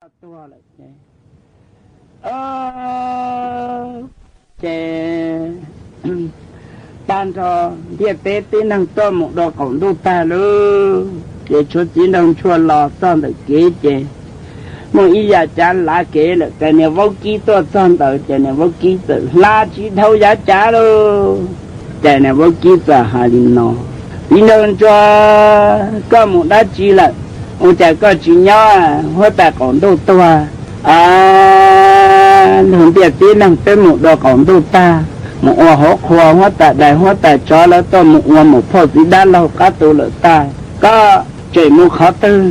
tuag lawm ces, ces tag nrho ntiaj teb tib neeg tuaj mus dua qaum ntuj tag lawm ces tshuav txiv nraug ntsuag los txog ntawm kev ces muaj ib yav cav lav kev lawm ces niag vaub kib tuaj txog ntawd ces niag vaub kib txawm hla tsis dhau yav cav lawm. Ces niag vaub kib txawm hais li no, txiv nraug ntsuag, koj mus dab tsi lawm? Ua cas koj tsis nyob huab tais qaum ntuj tuag? Luag ntiaj teb neeg peb mus dua qaum ntuj tag, mus ua hauv qhua, huab tais dais huab tais tsov lawv tuaj mus ua mus phauj txiv dab laug qab tu lawm tag, koj tseem mus qhov twg?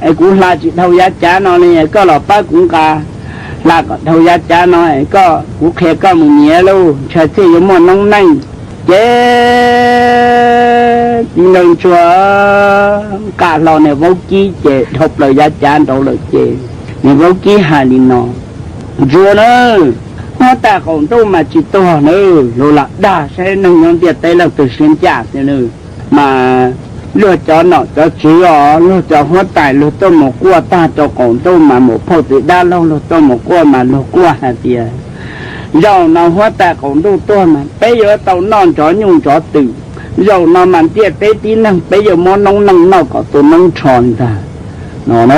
Es kuv hla tsis dhau yav cav no li, koj los pab kuv nqa hla kom dhau yav cav no es koj, kuv qhia koj mus nyiav lauj, ntshai thiaj yuav muaj noob neej. Ces txiv nraug ntsuag nqa hlo niag vaub kib ces dhau plaws yav cav nraud lawm ces niag vaub kib hais li no, ntsuag na, huab tais qaum ntuj mas tsis tuag na, luag lam dag saib neeg nyob ntiaj teb leej twg siab ncaj xwb na. Mas luag cov nom cov tswv os, luag cov huab tais luag tuaj mus quaj tag rau qaum ntuj mas mus phauj txiv dab laug luag tuaj mus quaj mas luag quaj hais tias, zaum no huab tais qaum ntuj tuag mas peb yuav tau noj nrov nyuj nrov twm, zaum no mas ntiaj teb tib neeg peb yuav muab noob neej noj kom tu noob nrho ntag. No na,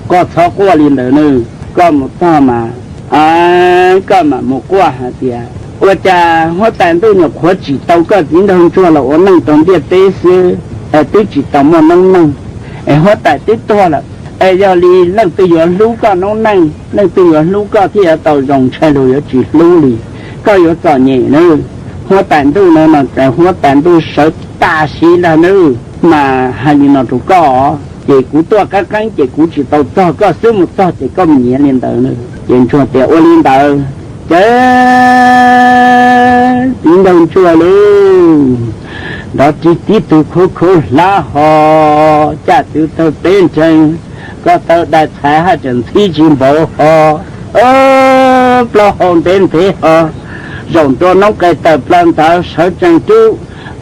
koj txhob quaj li ntawd na, koj mus txog mas koj mam mus quaj hais tias, ua cas huab tais ntuj nyuam qhuav tsim tau koj txiv nraug ntsuag los ua neej rau ntiaj teb xwb, es twb tsis tau muaj noob neej, es huab tais twb tuag lawm, es yog li leej twg yuav hlub koj noob neej, leej twg yuav hlub koj thiaj yuav tau zoo, ntshai luag yuav tsis hlub li, koj yuav txom nyem na. Huab tais ntuj no mas ces huab tais ntuj sawv tas siv ntag na, mas hais li no rau koj, ces kuv tuaj qeeb qeeb ces kuv tsis tau txog, koj xub mus txog ces koj mus nyiav li ntawd na. Ces ntsuag tias ua li ntawd. Ces txiv nraug ntsuag lauj, nrov rig tib tug khaub khaub hlab ho, caj txwv tawg teb nreeg, ko taw dais txhais haj tseem ntxhib tsis npaum ho, plaub hau ntev ntev ho, zaum ntua noob qes tawm plaws ntawd sawv tsees rub,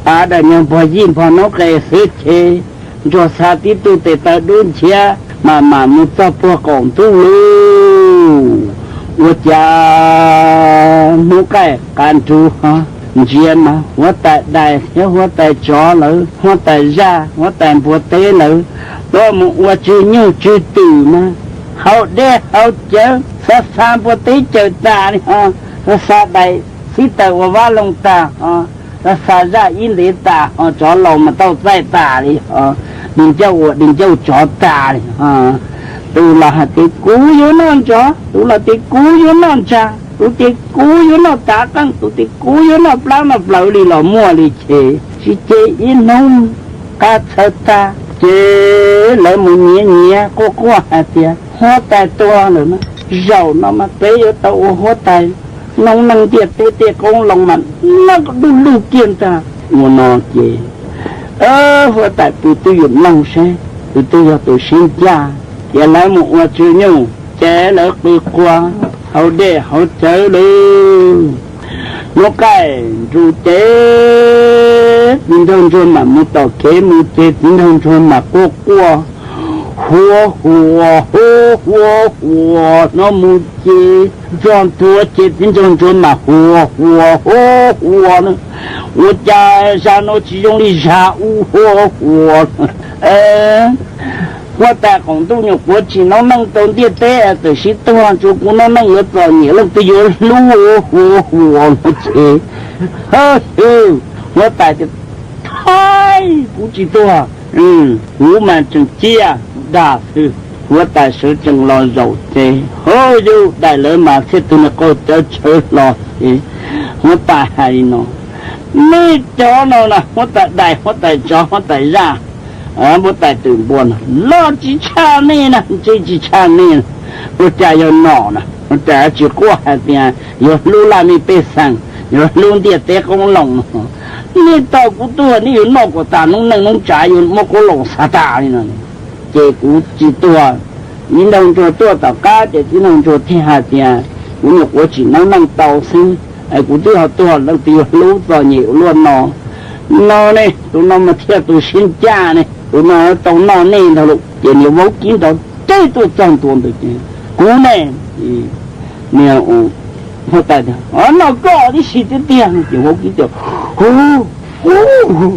av dais nyuag npog yij npog noob qes xwb ces ntsuag xa tib tug tes taw dub nchiab mas mam mus txog puag qaum ntuj lauj. Ua cas hnub qaij qav nrug ho, ntsia mas huab tais dais thiab huab tais tsov lawv, huab tais zaj huab tais npua teb lawv tuaj mus ua tsw nyuj tsw twm mas haus dej haus cawv, xa xa npua teb cawm tas li ho, xa xa dais xib taws ua vab loog tas ho, xa xa zaj ib ntev tas ho, tsov laus mas tau txaij tas li ho, di ncauj ua di ncauj tsov tas li ho. Tus los hais tias kuv yuav noj ntsov, tus los tias kuv yuav noj ntsa, tus tias kuv yuav noj tav qeej, tus tias kuv yuav noj plab noj plawv li los muaj li ces tsis ces ib hnub qab txhawv tag ces lawv mus nyiav nyiav quaj quaj hais tias huab tais tuag lawm na, zaum no mas peb yuav tau ua huab tais, noob neej ntiaj teb tej qoob loo mas noj dub lug kiag ntag. Ua no ces huab tais pw twb yuav mloog seb tus twg yog tus siab ncaj, ces lawv mus ua tsw nyuj ces lawv qw qua haus dej haus cawv lawm. Hnub qaij nrug ces txiv nraug ntsuag mam mus tom kev mus ces txiv nraug ntsuag mam quaj quaj huab huas huab huab huas no mus ces txog ntua ces txiv nraug ntsuag mam huas huas huab huas na, ua cas zag no tsis zoo li zag ub huab huas. Huab tais qaum ntuj nyuam qhuav tsim noob neej rau ntiaj teb tawm sib tuag, tsuas kuv noob neej yuav txom nyem, leej twg yuav hlub huab huas no ces, ha, huab tais tias, thaib, kuv tsis tuag, kuv mas tseem ciaj dag xwb. Huab tais sawv tsees los zaum ces, ha, yus dais lawv mas thiaj tus niag qau cawv tshawv hlo ces huab tais hais li no, nej cov no na, huab tais dais, huab tais tsov, huab tais zaj, huab tais twm npua no los tsis tshaj nej na, tsis tshaj nej, ua cas yog no na, ua cas tsis quaj hais tias yuav hlub laj mej pej xeem, yuav hlub ntiaj teb qoob loo no. Nej tau kuv tuag nej yuav noj kom tas noob neej noob tsav, yuav muab qoob loo xa tas li no. Ces kuv tsis tuag. Txiv nraug ntsuag tuaj tom qab ces txiv nraug ntsuag thiaj hais tias, kuv nyuam qhuav tsim noob neej tau xwb, kuv twb ho tuag, leej twg yuav hlub txom nyem ua luaj no. No ne, tus no mas thiaj tus siab ncaj ne, tus no tau noj nej ntag lauj. Ces niag vaub kib nrov tseb tuaj txog ntua ntawd ces, kuv ne, niag huab tais tias, noj koj tib si tiag tiag. Ces vaub kib tias, hu, hu, hu,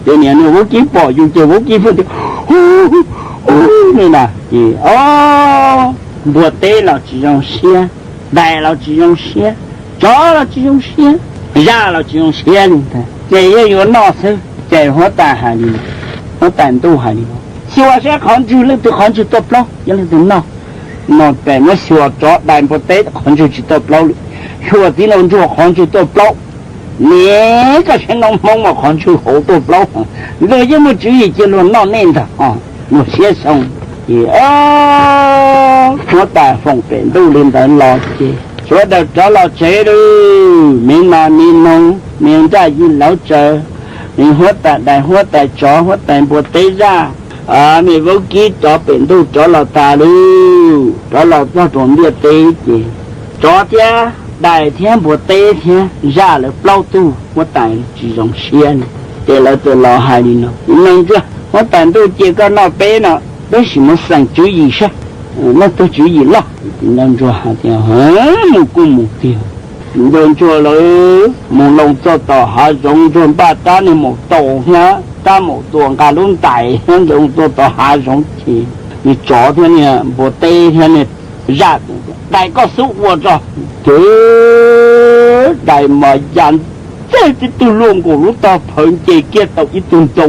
ces niag vaub kib pom yus ces vaub kib pheej tias, hu, hu, na. Ces o, npua teb los tsis zoo siab, dais los tsis zoo siab, tsov los tsis zoo siab, zaj los tsis zoo siab li ntag, ces yeej yuav noj xwb. Ces huab tais hais li, huab tais ntuj hais li, xyuas saib qhov ntswg leej twg qhov ntswg tuaj plaub, yog leej twg noj. No ces muab xyuas tsov dais npua teb qhov ntswg tsis tuaj plaub li, xyuas txiv nraug ntsuag qhov ntswg tuaj plaub. Niam, koj saib noob hmoob mas qhov ntswg hauv tuaj plaub, luag yeej muaj tswv yim cia luag noj nej ntag, luag siab xyoo. Ces huab tais foom pem ntuj li ntawd los ces sawv daws rov los tsev lawm. Me nas me noog, me nraj yij lawv tsaws, me huab tais dais huab tais tsov huab tais npua teb zaj, me vaub kib rov pem ntuj rov los tas lawm, rov los txog rau ntiaj teb ces tsov thiab dais thiab npua teb thiab zaj lawv plaub tug huab tais tsis zoo siab li. Ces lawv txawm los hais li no, Txiv nraug ntsuag, huab tais ntuj cia koj noj peb no, peb sim mus xeem tswv yim saib leej twg tswv yim loj. Txiv nraug ntsuag hais tias, mus kuj mus tiag. Txiv nraug ntsuag lawv mus loo txog tom hav zoov, ntsuag npaj rab niag maum taus thiab rab maum tua nqa lub ntais thiab ntawd mus txog tom hav zoov ces niag tsov thiab niag npua teb thiab niag zaj, Dais, koj xub ua tso. Ces dais mas ya ntxiag tib tug luaj nkaus lub tog phawv nce kiag tau ib tug ntoo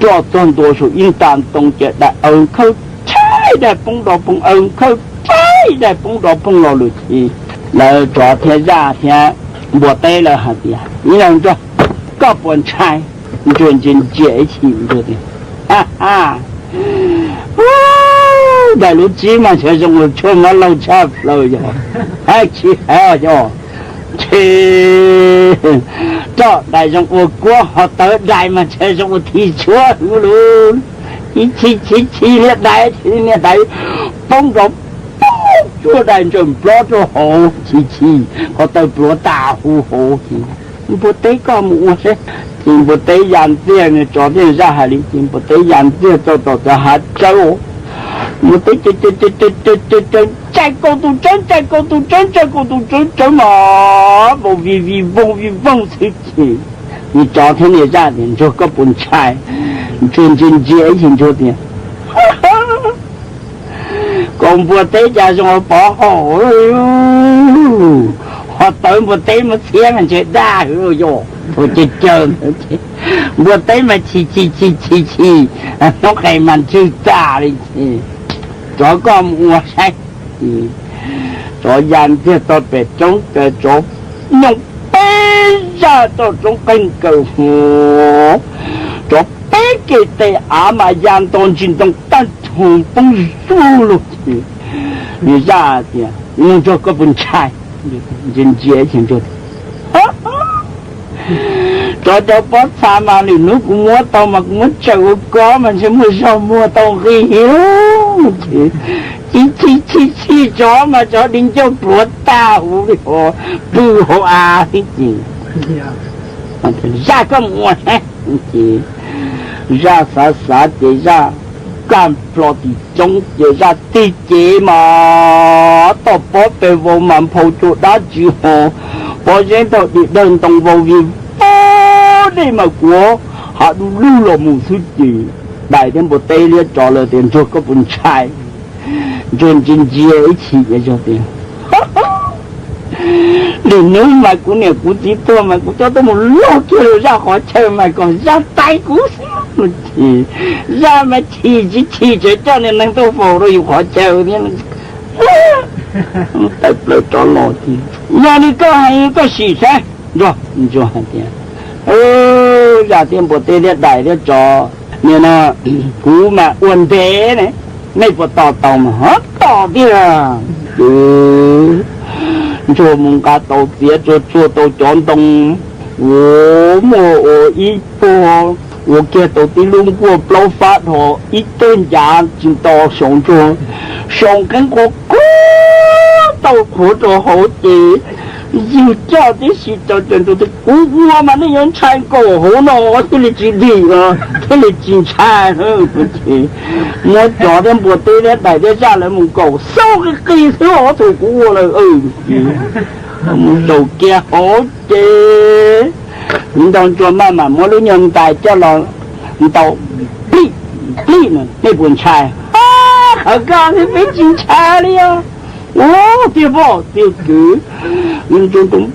roj txog ntua saum ib nta ntoo ces dais aws khawb tshaib, dais poob dov phooj, aws khawb tshaib, dais poob dov phooj los lawm ces lawv tsov thiab zaj thiab npua teb lawv hais tias, Txiv nraug ntsuag, koj puas ntshai? Ntsuag ntsia ntsia ib chim ntsuag tias, Dais lub tsib mas ntshe zoo ua tshuaj mab laug tshaj plaws yog, hab tsis hab yog, ntshe roj dais zoo ua kuab, ho tawv dais mas ntshe zoo ua thib tshuab hwv lug. Chis chis chis chis, niag dais, niag dais poob nrov poob, tshuaj dais ntsaws nplob rau hauv, chis chis, ko taw pluav tas huv hauv ces, Npua teb, koj mus ua saib. Ces npua teb ya ntxiag, niag tsov thiab zaj hais li ces npua teb ya ntxiag txog tom cov hav tsawb, npua teb tsawv tsawv tsawv, ntsais kaus tus tsawb, ntsais kaus tus tsawb, ntsais kaus tus tsawb, tsawb mas vau vij vij voog vij voog xwb ces niag tsov thiab niag zaj tias, Ntsuag, koj puas ntshai? Ntsuag ntsia ntsia ib chim ntsuag tias, Kaus npua teb cas zoo ua pov haum, ho tawv npua teb muab txhiab mas ntshe daj hwv yog, ua caw caw, npua teb mas chis chis chis chis chis, hnub qes mas ntswg tag li ces, Tsov, koj mus ua saib. Tsov ya ntxiag txog pem roob, tsov nyooj peb zaj txoj roob qeeg kaws hov, tsov peb ke tes av mas ya nto ntsis ntoo tag nrho poob zug lug ces niag zaj tias, Niag ntsuag, koj puas ntshai? Ntsia ntsia ces ntsuag, Tsov cov pob txha mas lwm hnub kuv muab tau mas kuv muab tsaws ua koj mas ntshe muaj zog muag tau nqi. Ces chis chis chis chis, tsov mas tsov di ncauj pluav tag huv li hov, pw hauv av xwb ces, Zaj, koj mus ua saib. Ces zaj xav xav ces zaj kaj nplo tim roob ces zaj tig cev mas toj pob pes vau mas nphau cua dab tsi ho, pob zeb nrog dim dawg ntoo vau vij vau, dej mas kuav hav du lug los mus xwb ces dais thiab npua teb liab tsov lawv tias, Ntsuag, koj puas ntshai? Ntsuag ntsia ntsia ib chim ces tias, Lwm hnub mas kuv niam kuv txiv tuag mas kuv coj tuaj mus log kiag rau zaj qhov chaw mas kom zaj tais kuv xwb. Ces zaj mas chim tsis chim tseem coj niag neeg tuaj faus rau yus qhov chaw thiab. Tawm plaws rov los ces, Yog li koj hais koj sim saib. Ntsuag, ntsuag hais tias, Zaj thiab npua teb thiab dais thiab tsov, nim no kuv mas ua ntev ne, nej puas tos tau mas ho tos tiag. Ces ntsuag mus nqa tau txiav tsuag tsuag tau cov ntoo, ua muaj ua ib puag, ua kiag tau tib lub nkuaj plaub fab dhos ib teg ncav tsis nto saum ntsuag, saum qeeb qhuav qhuav tau qhuav rau hauv ces Yug coj tib si rau, kuv ua mas nej yuav ntshai nkaus hauv no thiaj li tsis dim os, thiaj li tsis ntshai. Muab cov thiab npua teb thiab dais thiab zaj lawv mus nkaum xauj qis qis xwb os, thaum kuv ua lawm. Mus zaum kiag hauv ces Ntoo Ntsuag maj mam muab lub nyuag ntais coj los ntaus plij plij no, nej puas ntshai? Qhov ko thiab peb tsis ntshai li os. Ua tiag poj tiag kwv, Ntoo Ntsuag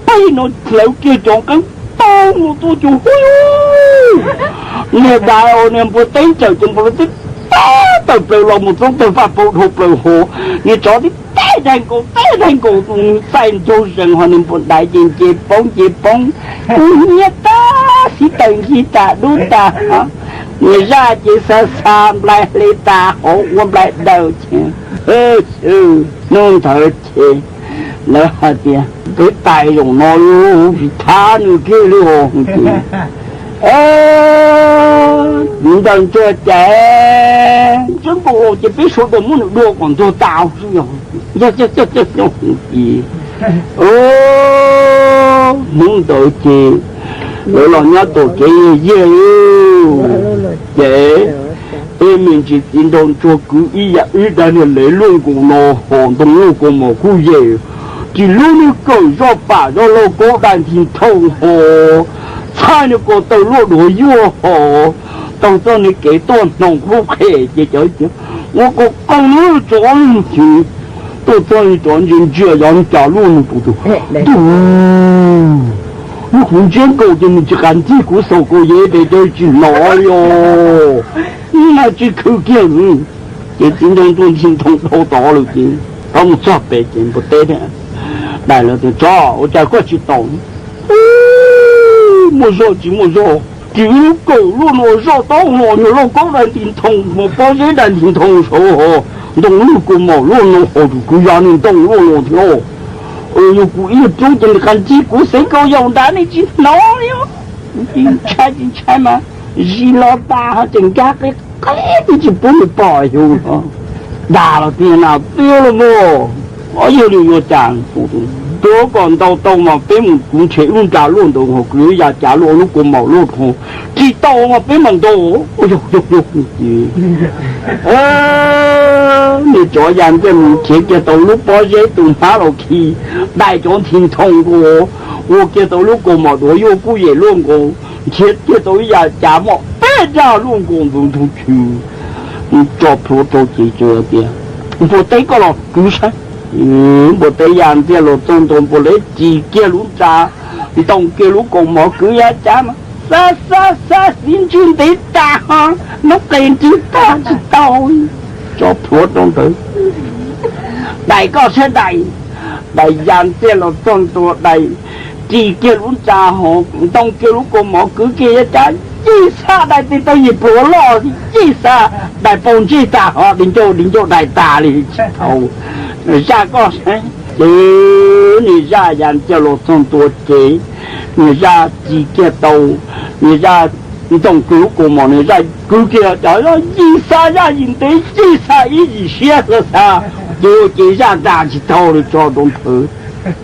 pib no hlawv kiag cov nqeeb tau mus tuaj cuag hu, niag dais uas niag npua teb ntsaws cov npua teb tawm plaws los mus txoob tawg faj paug dhau plaws hauv, niag tsov tib teb daig nkaus teb daig nkaus, txaij nraug zees ho niag npua dais ces nce poob nce poob, kub hnyiab tag xib taws ncig tas dub tas, niag zaj ces xa xa nplai hle tas hauv ua nplai daws ces hnub ntawd ces lawv hais tias peb tais zaum no tsis thab nws kiag li os. Ntawm Ntsuag ces ntsuab nkaus los ces peb sawv daws muab nws dua kom ntsuag tas xwb os. Hnub ntawd ces lawv los nyob tom kev yag yag ces peb me ntsis txiv nraug Ntsuag kwv ib yam ib daig niag lev luaj nkaus no hos ntoo luaj kaus mom kuj yem, tsis lub niag kawm zoj pam zoj lauj kaub dai nthi nthoo hos txhaj niag ko taw luaj duav yuaj hos taug txoj niag kev tuaj hnoos lub qhe ces cov tias ua qau qau lub tsov lub ntxhw tuaj txog li tsov ntsia ntsia yov cas luaj nws tus tus ntuj, lub kuv ntsiab nkaus ces nws tsis qas ncig kuv xaus kaus yev pem cov tsis hnov li os. Mas tsis khwv kiag. Ces txiv nraug Ntsuag nthi nthoo dhau tod lawm ces tod mus txog pem ces npua teb thiab dais lawv tias tsov ua cas koj tsis tau? Muaj zog tsis muaj zog, tsis lub kawm luaj no zoj taub hlo nyuag lauj kaub dai nti nthoo mus pob zeb dai nti nthoo saud hos ntoo luaj kaus mom luaj no hos tus kwv yog niag ntoo luaj no thiab. Yog kuv ib yam rub ces nws qas ncig kuv xeev kaus yaus nrad nej tsis hnov li. Tsis ntshai tsis ntshai mas zis los tas ho tseem nkag qe qe twb tsis pub nws pom xyov. Dag los tiag na, tiag los mas, ob yawg li yuav cas? Tuav kom ntaus tau mas peb mus, kuv nrhiav lub nra luaj ntawd ho kwv ya cav luaj lub kaus mom luaj ho, tsis tau mas peb mam ntaus. Niag tsov ya ntiaj mus nrhiav kiag tau lub pob zeb tus hmab los khi dai cov nthi nthoo nkaus, ua kiag tau lub kaus mom duav yuaj kuj yem luaj nkaus, nrhiav kiag tau ib yam cav mom peb raj luaj nkaus ntawd ntug chw. Tso plhuav rau ces tias npua teb koj los kwv saib. Npua teb ya ntiaj los txog ntua npua teb ris kiag lub nra, ntoo kiag lub kaus mom kwv ya cav mas xa xa xa xiv ntswg ntev tas ho noob qes ntswg tag tsis tau. Tso plhuav rau ntawd. Dais koj saib dais. Dais ya ntiaj los txog ntua dais ris kiag lub nra ho ntoo kiag lub kaus mom kwv kiag ya cav yij xa dais tes taw yim pluav loj yij xa dais pau ntsej tas ho di ncauj di ncauj dais tas li tsis tau. Zaj koj saib. Ces niag zaj ya ntiaj los txog ntua ces niag zaj ris kiag tau, niag zaj ntoo kiag lub kaus mom, niag zaj kwv kiag cov yij xa zaj yim ntev yij xa ib yim siab xa xa, ces ua ces zaj dag tsis tau li tso rau nthawv.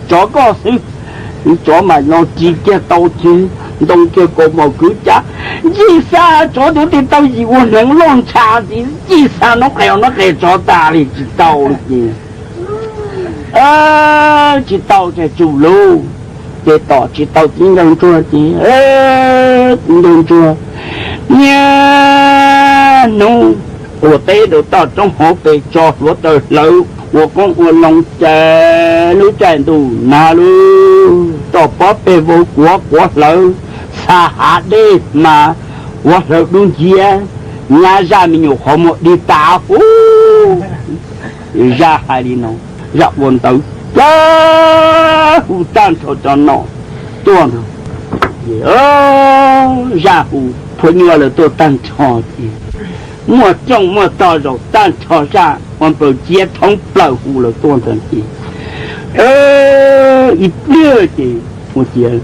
Tsov koj xwb. Tsov mam los ris kiag tau ces ntoo kiag kaus mom kwv cav yij xa tsov tus tes taw yim ua hneev loj ntsha ntxiv yij xa noob qes noob qes tsov tas li tsis tau li ces tsis tau ces tsum lub, ces tom tsis tau txiv nraug ntsuag ces txiv nraug ntsuag niaj hnub ua teb rau toj roob hauv pes tso hluav taws hlawv ua qoob ua loo ces lub caij ntuj nag lub roj pob pes vau kuav quav hlawv xa hav dej mas quav hlawv dub nciab, nyab zaj me nyuam qhov muag dig tas huv. Zaj hais li no, zaj ua ntawd pab hu tag nrho cov nom tuaj ntag. Zaj hu phua nyuaj lawm tuaj tag nrho ces muaj rooj muaj tog zaum tag nrho zaj ua nplaws ciab thoob plaws hu lawm tuaj ntag ces ib pliag ces ua ciav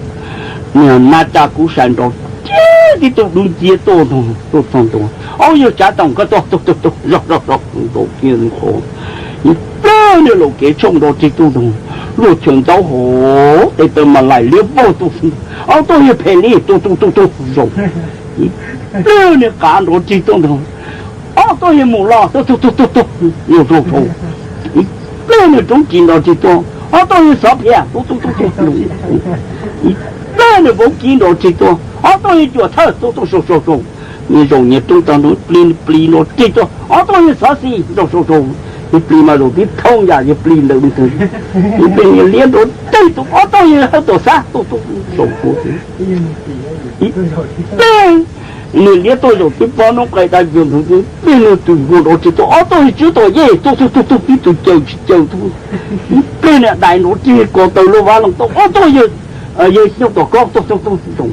niag nab raj kub sai nrov ciab tib tug dub nciab tuaj tuaj txog ntua. Au yawg Tsav Toom koj tuaj tuaj tuaj tuaj zoj zoj zoj nkaus kiag qhov ib pliag Niag laus kev tshooj nrov rig tuaj ntag, luaj chaw ntaub hauv tes taw mas laim liab vog tuaj, ob tug yawg phem li tuaj tuaj tuaj tuaj zoo. Ib pliag niag qav nrov rig tuaj ntag, ob tug yawg mus los tuaj tuaj tuaj tuaj tuaj zoo zoo zoo. Ib pliag niag roob ris nrov rig tuaj, ob tug yawg xov phiaj tuaj tuaj tuaj tuaj zoo. Ib pliag niag vaub kib nrov rig tuaj, ob tug yawg cuam thawj tuaj tuaj zoo zoo zoo. Nyias zaum nyias roob tag nrho, plis plis nrov rig tuaj, ob tug yawg xov xis zoo zoo zoo. Ib plis mas zaum tib thooj yam yawg plis ntawd li ntag. Ib plig niag liab nrov rig tuaj, ob tug yawg hawj tuam xab tuaj tuaj zoo zoo. Ib plig niag liab tuaj zaum tib pob noob qes dai cuag ntawd, ib plig niag tus nkuaj nrov rig tuaj, ob tug yawg tswb tom yej tuaj tuaj tuaj tuaj, tib tug caws tsis caws tuaj. Ib plig niag dais nrov rig ko taw luaj vab loog tuaj, ob tug yawg, yawg xyoob tuam kaub tuaj tuaj tuaj zoo.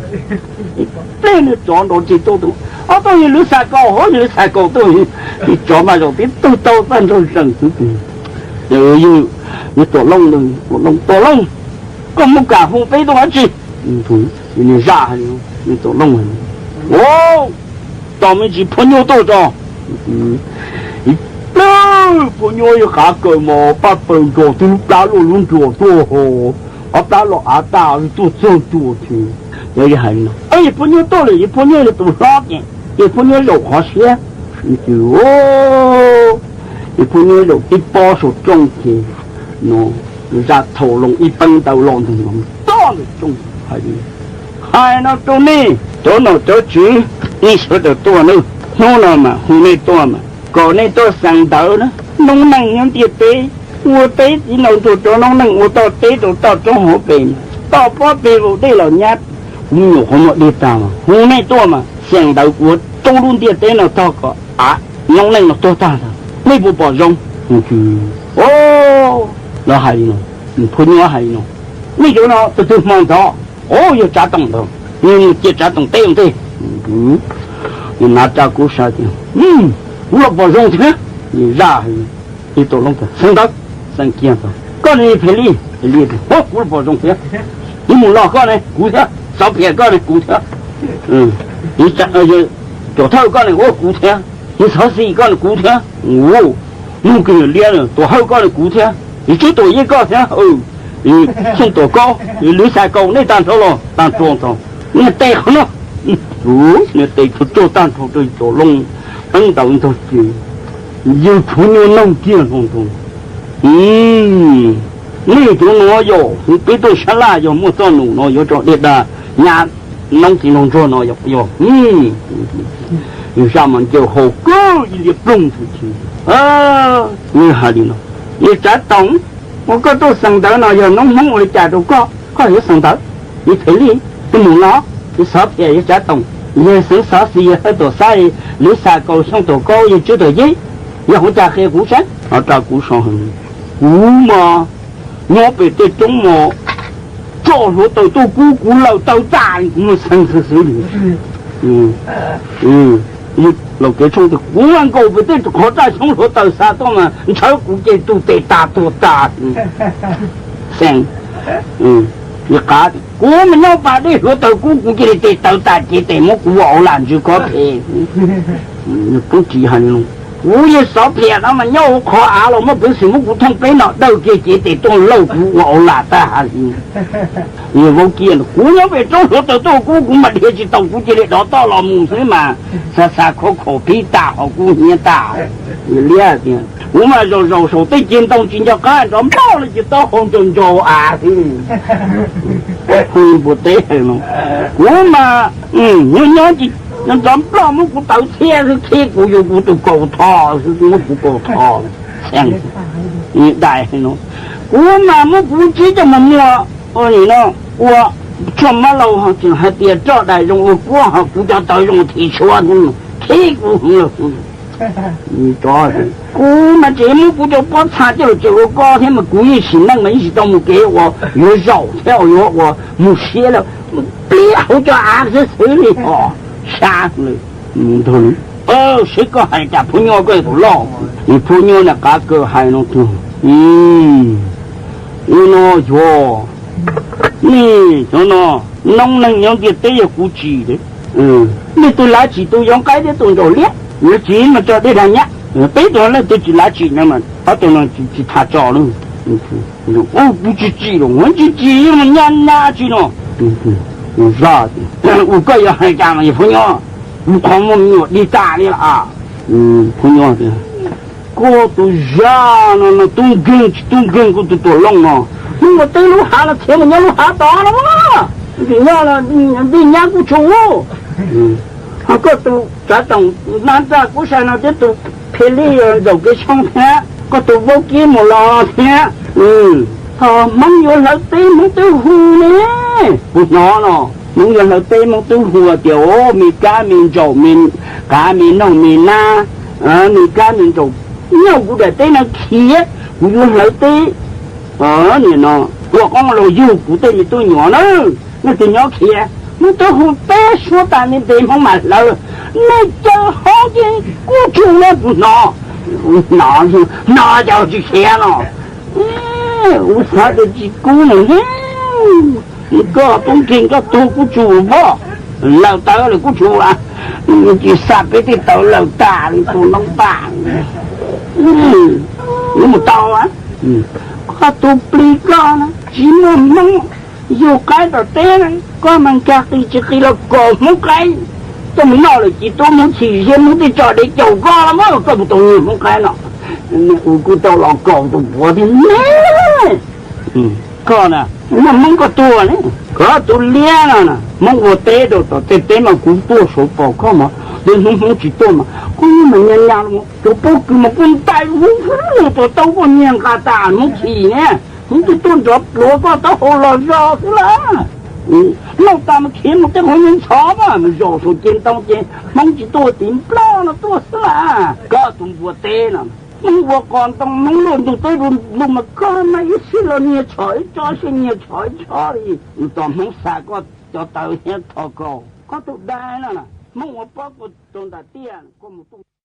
Ib plig niag tsov nrov rig tuaj, ob tug yawg lwv xav kaus, hov yawg lwv xav kaus tuaj. Ib tsov mas zaum tib tug tau tag nrho zees xwb. Yawg, yawg Tuam Looj, Tuam Looj, Tuam Looj, koj muab kam hu peb tuaj dab tsi? Niag zaj, niag Tuam Looj, ua, tos me ntsis phua nyuj tuaj tso. Ib pliag phua nyuj yawg qav kaws mos paj paws nrog twb lub plab luaj lub nruas tuaj ho, ob plab los av tag tuaj txog ntua ces yawg hais no, yawg phua nyuj tuaj lawm, yawg phua nyuj yog tus hlob ces yawg phua nyuj zaum qhov siab. Ces yawg phua nyuj zaum tib pob saum rooj ces no zaj thaum loo ib peeb ntawd los ntawm no toj ntawm rooj hais, hais no rau nej cov nom cov tswv, nej sawv daws tuaj nawb, hnub no mas hu nej tuaj mas kom nej tuaj xeev ntawv na. Noob neej nyob ntiaj teb, ua teb txiv laus nrog rau noob neej ua toj teb rau toj roob hauv pes, toj pob peg vau dej los nyab, kuv me nyuam qhuav muaj dej tag mas hu nej tuaj mas xeev ntawv kuv ua rau lub ntiaj teb no tog kom av noob neej no tuag tag ntag, nej puas pom zoo? Lawv hais li no, phua nyuj hais li no, nej cov no tus twg hmo ntxov, o, yog Tsav Toom ntag, cia Tsav Toom teb ua ntej. Yawg Nav Tsa Kuv Sa tias, kuv los pom zoo thiab. Yawg zaj, yawg Tuam Looj tias, xeev ntawv, xeev kiag ntag, koj ne phem li, phem li, o, kuv los pom zoo thiab. Yawg mus los koj ne kuv thiab, xov phiaj koj ne kuv thiab, yawg Tuam Thawj koj ne ua kuv thiab, yawg xov xis koj ne kuv thiab, ua, hnub kawg liab, Tuam Hawj koj ne kuv thiab, yawg Tswb Tuam Yej koj thiab, Xyooj Tuam Kaub, yawg Lwv Xais Kaus, nej tag nrho los tag nrho ntag, niag tes qhov no, niag tes tsuag tsuag tag nrho rau yawg Tuam Looj, teeb ntawd ntog ces yawg phua nyuj noog kiag no ntag, nej cov no yog hu peb tuaj sab laj yog muaj txoj num no yuav tso dej dag nyab noob txiv nraug ntsuag no yog, yog, yawg zaj mas ncaws haus kawg ib liam ploog ntag ces yawg hais li no, yawg Tsav Toom, ua koj tuaj xeev ntawv no yog noob Hmoob ua li cas rau koj, koj yuav xeev ntawv, yawg phem li, yawg mus los, yawg xov phiaj yawg Tsav Toom, yawg xeev xov xis yawg Hawj Tuam Xab, Lwv Xais Kaus, Xyooj Tuam Kaub, yawg Tswb Tuam Yej, yog ua cas qhia kuv saib. Kuv mas nyob pem tej roob mos, tso hluav taws tuaj kub kuv lawm taw tas kuv mus xeev xwb xwb li. Laus kev tshooj tias kuv mas nkaum pem tej qhov raj xyoob hluav taws xa tuaj mas ntshawv kuv ces tus tes tas tuag tas. Xeev, yawg qav, kuv mas nyob pas dej hluav taws kub kuv cia li tes taw tas cev tes muab kuv ua auv lam ntsws khob phem. Yawg Poob Ris hais li no, kuv yawg xov phiaj no mas nyob hauv qhov av los muaj peev xwm muab kuv thooj pleb no dawj kiag cev tes tuaj lauj kuv ua auv lam tag ha li. Yawg Vaub Kiab, kuv nyob pem roob hluav taws tuaj kub kuv mas dhia tsis tau kuv cia li dov toj los mus xwb mas xa xa khov khaum pib tas ho kub hnyiab tas. Yawg Liab tias kuv mas zaum zaum saum tej ceg ntoo tsis nco qab nrov nploj li ces taub hau ncaus ncaus av xwb. Hu npua teb hais no, kuv mas nyob nyob ces nrov nploj muab kuv tawv txhiab xwb, khib kuv yuav kuv tus kaus tho xwb, muab kuv kaus tho. Dais no, kuv mas muab kuv tsib coj mus muag no ua tshuaj mab laus ho tseem hais tias roj dais zoo ua kuab ho kuv cov tawv zoo thim tshuab, khib kuv hwv lawm. Kuv mas tseem muab kuv cov pob txha coj los tseem ua koj thiab mas kuv yeej sim neej mas yeej tsis tau mus kev uas yuav zaum thiab uas yuav ua mus siab lawm. Pliab hauv cov av xwb xwb li os, sab lawm. Ntag li, seb koj hais cas phub nyuj koj tus loj. Phub nyuj na qav kaws hais no tiag, ua no yog nej cov no, noob neej nyob ntiaj teb yog kuv tsim, nej tus lav tsim tus yov nqaib thiab tus nraum liab, yuav tsim mas tso dej dag nyab. Peb tug leej twg tsis lav tsim no mas ob tug no tsis tham tso lawm. Kuv tsis tsim los, tsis tsim, nyaj nyaj tsis no. Zaj, ua koj yuav hais cas mas yog Phoov Nyob, kuv qhov muaj me nyuam dig tas li lawm. Phoov Nyob, koj tus zaj no no tub nkeeg tsis tub nkeeg, koj tus tuam looj no, hnub ua teb lub hav no txhiav mus nyob lub hav tod no, tsis nyob, ntig nyab kuj tshua. Ho koj tus tsav toom nab nraj kuj sai no thiab, tus phe lij ntsaum kev tshoob thiab, koj tus vaub kib mus los thiab. Thaum Hmoob yuav hlawv teb Hmoob twb hu ne. Kuv hnov no, Hmoob yuav hlawv teb Hmoob twb hu tias, o, me kab me ntsaum, me qav me noog me nab, me kab me ntsaum, nyob kuv daim teb no khiav, kuv yuav hlawv teb. Nim no tuaj qoob los yug kuv tej me tub nyuam na, nej tus nyob khiav, Hmoob twb hu peb suab tas, nej npe Hmoob mam hlawv, nej caw hoob ces kuj tsuj na kuv hnov. Hnov, hnov cas tsis khiav no. Kuv xav tias tsis kub no, koj tub nkeeg koj tuag kuj tsuj voj, lawm tawv lawm kuj tsuj, tsis xa peb tej tawv lawm tas li tus noob tas. Yuav mus tau, koj tus plig koj na tsis muaj Hmoob yug qaib tom teb, koj mas nkag qis tsis qis los kaus Hmoob qaib tuaj mus noj lawm, ci tuab Hmoob chim ziab Hmoob tej tso dev caum koj los mas koj mus tau nyiag Hmoob qaib no. Kuv kuj tau los kaus tus puav thiab ne. Koj na, muaj Hmoob koj tuag ne, koj tus liab no na, Hmoob ua teb rau tom tej teb mas kuv tuaj saud pom koj mas, tej hnub Hmoob tsis tuaj mas kuv mas nyas nyas los, cov pob kws mas kuj ntais hu hu mus tua tau koj nyiag nqa tas Hmoob chim ne. Hmoob twb tuaj nrov pluav koj taub hau los zog xwb lawm. Noj tas mas khiav mus tej qhov nyob ntxhov mas mus zaum saum ces ntoo ces Hmoob tsis tuaj tim Nplog no tuaj xwb lawm. Koj tus npua teb no, Hmoob ua qos ntoo Hmoob luaj ntug teb du lug mas koj mas ib sij los nyiag tsho ib tsob, ib sij nyiag tsho ib tsob li. Mus tos Hmoob xa koj cov tawv thiab thov koj, koj tus dab no, Hmoob ua pob kws rau nram tiaj koj mus tuaj